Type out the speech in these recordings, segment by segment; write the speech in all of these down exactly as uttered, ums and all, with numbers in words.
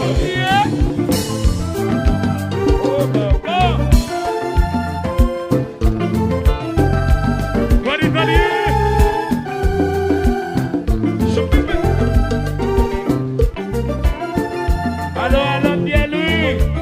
Yeah. Oh, oh, oh. What is that? Alò, alò, Pierre-Louis.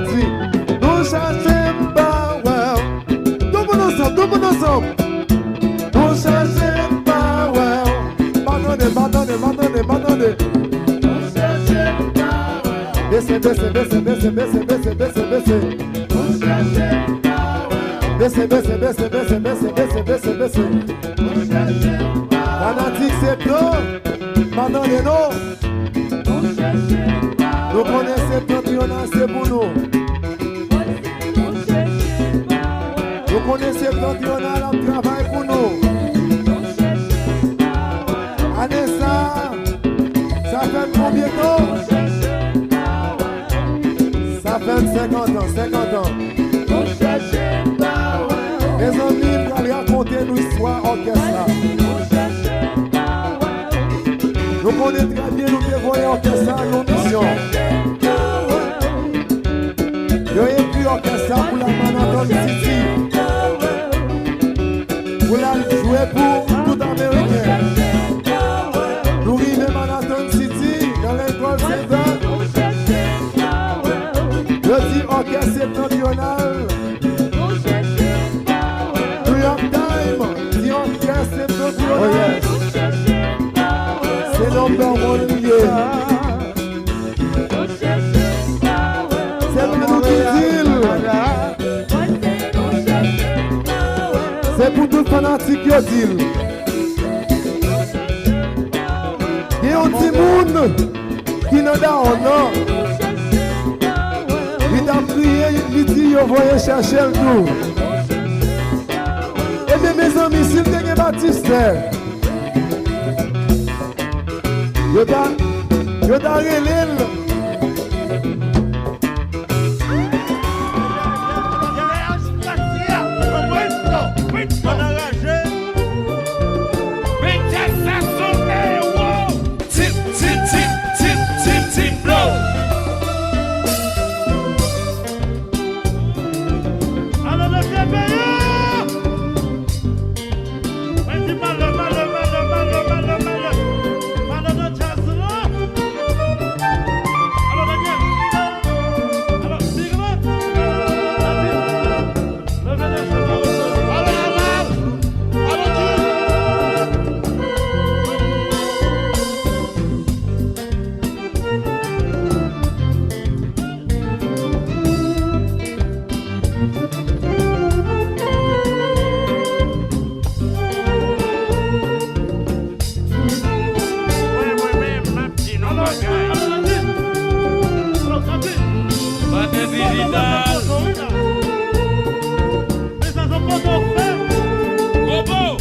Di, nou chache m pa wè w. Tout moun ansanm, tout moun ansanm. Nou chache m pa wè w. Pa tande, pa tande, pa tande, pa tande. Nou chache m pa wè w. Bese, bese, bese. Nou chache m pa wè w. Bese, bese, bese. Nou chache m pa wè w. Fanatik Septan, pa tande non. Nou konnen Septentrional se pou nou. Nou konnen Septentrional ap travay pou nou. Ane sa, sa fè n konbyen tan? Sa fè n senkant an, senkant an. Mezanmi, m pral rakonte nou istwa òkès la. Nou konnen trè byen nou te voye òkès sa yon misyon. Yo ekri òkès sa pou l al Manhattan City, pou l al jwe pou tout Ameriken. Nou rive Manhattan City, nan Lincoln Center. Yo di òkès Septentrional. New York Times di òkès Septentrional. Se number one li ye. Se pa nou ki di l. Se pou tout fanatik yo di l. Gen yon timoun ki nan dawonn nan. Li t ap kriye, li di yo voye chèche l tou. Ebyen, mezanmi, si l te gen batistè, yo ta, yo ta rele l. Tip, tip, tip, tip, tip, tip, blow. Alò, mesye, peye! Mwen di malè, malè, malè, malè, malè, malè. Malè nan djaz la. Alò, Daniel. Alò, Big Love. Leve desann la, leve. Alò, alò. Alò, di. Mwen, mwen menm, m ap di nou bagay. Maten dijital. Kobo!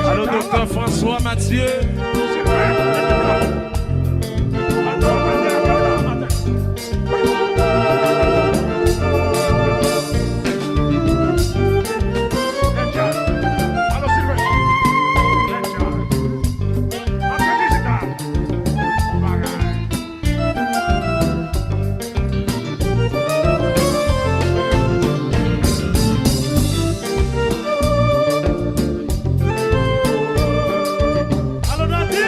Alo, Doktè François Mathieu. Alò, Nati!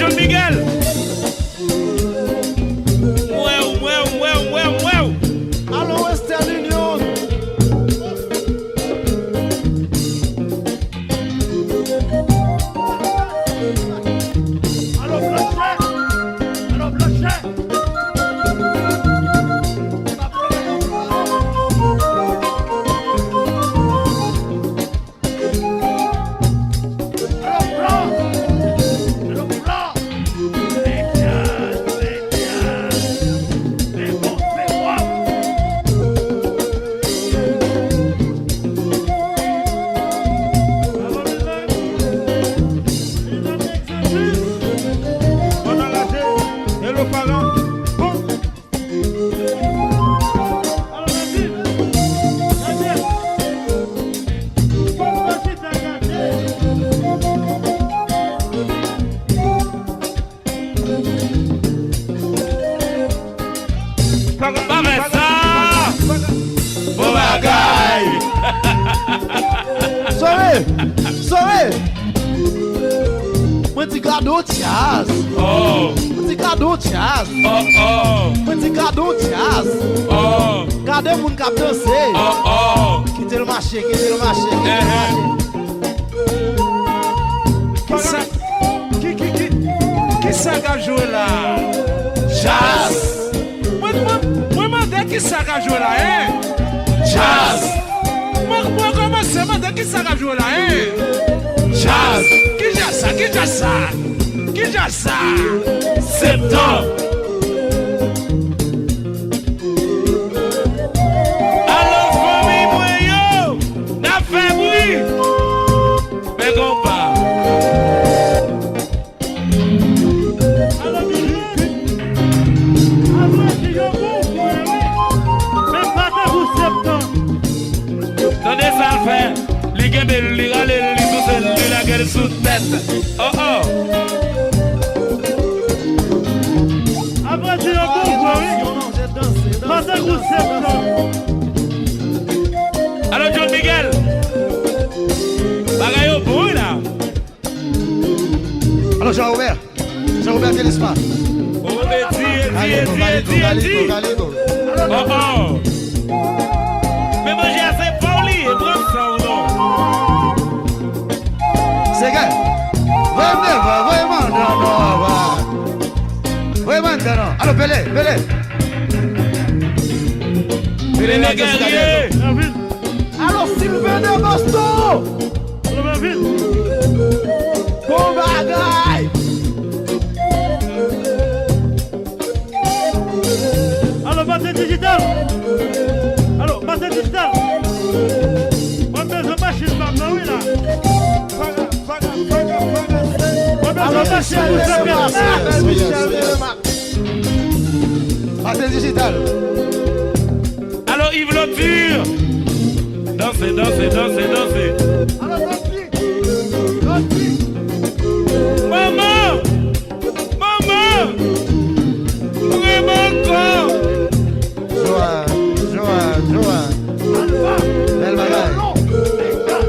John Miguel. Mwen, mwen, mwen, mwen, mwen. Alo, Western Union. Alo, Blanchè. Alo, Blanchè. Pa fè sa! Bon bagay! Sore! Sore! Mwen di gade yon djaz! Oh! Mwen di gade yon djaz! Oh, oh! Mwen di gade yon djaz! Oh! Gade moun k ap danse! Oh, oh! Kite l mache, kite l mache, kite l mache! Kisa, ki, ki, ki, kisa k ap jwe la? Djaz! Mwen, mwen, mwen mande kisa k ap jwe la, en? Djaz! Mwen, mwen kòmanse mande kisa k ap jwe la, en? Djaz! Ki djaz sa? Ki djaz sa? Ki djaz sa? Septan! Alo, fanmi mwen yo! N ap fè bri! Fè konpa! Alo, mizik! Avanse yo bon vre, wi! Men pa tankou septan! Tande sa l fè! Li kenbe l, li rale l, li souse l, li lage l sou tèt. Oh, oh. Apre di yo bon vre, wi. Pase kou septan. Alo, John Miguel. Bagay yo bon, wi, la. Alo, Jean Robert. Jean Robert Télésma. Oh, Edi, Edi, Edi, Edi, Edi. Oh, oh. Men manje a se pa w li ye, pran san w non. Sege. Voye m devan, voye m anndan non, papa. Voye m anndan non. Alo, Pele, Pele. Pele, Pele, Pele, Pele. Alo, Sylvain de Boston. Bon bagay! Alo, Pase Digital! Alo, Pase Digital! Mwen bezwen machin pa m nan, wi, la. Mwen bezwen machin pou fè pèp. Pase Digital! Alo, Yves Lotur! Danse, danse, danse, danse! Manman! Manman! Vrèman ankò! Joa, Joa, Joa. Bèl bagay.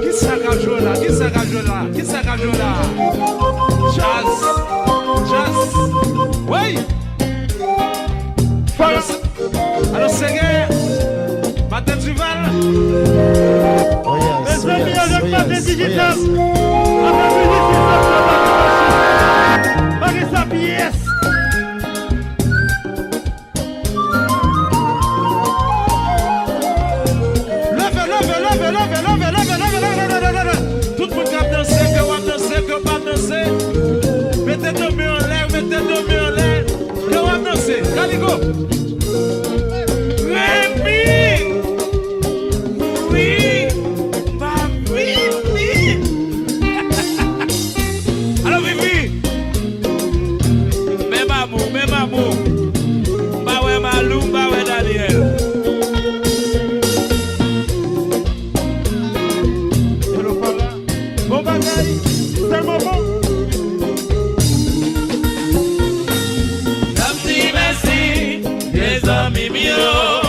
Kisa k ap jwe la? Kisa k ap jwe la? Kisa k ap jwe la? Djaz! Djaz! Wi! Fòs! Alo, Sege, Martin Duval. Oh yes, oh yes, oh yes, oh yes. Mezanmi, avèk Martin Digital, avèk mizisyen sa, sa pa gen machin. Pa gen sa pyès. Leve, leve, leve. Tout moun k ap danse, ke w ap danse, ke w p ap danse. Mete de men anlè, mete de men anlè. Yo, w ap danse. Kaligo. Remi. Wi. M pa Vivi. Alo, Vivi. Menm amou, menm amou. M pa wè Malou, m pa wè Daniel. Hello, Fara. Bon bagay, tèlman bon. N ap di mèsi, vye zanmi m yo.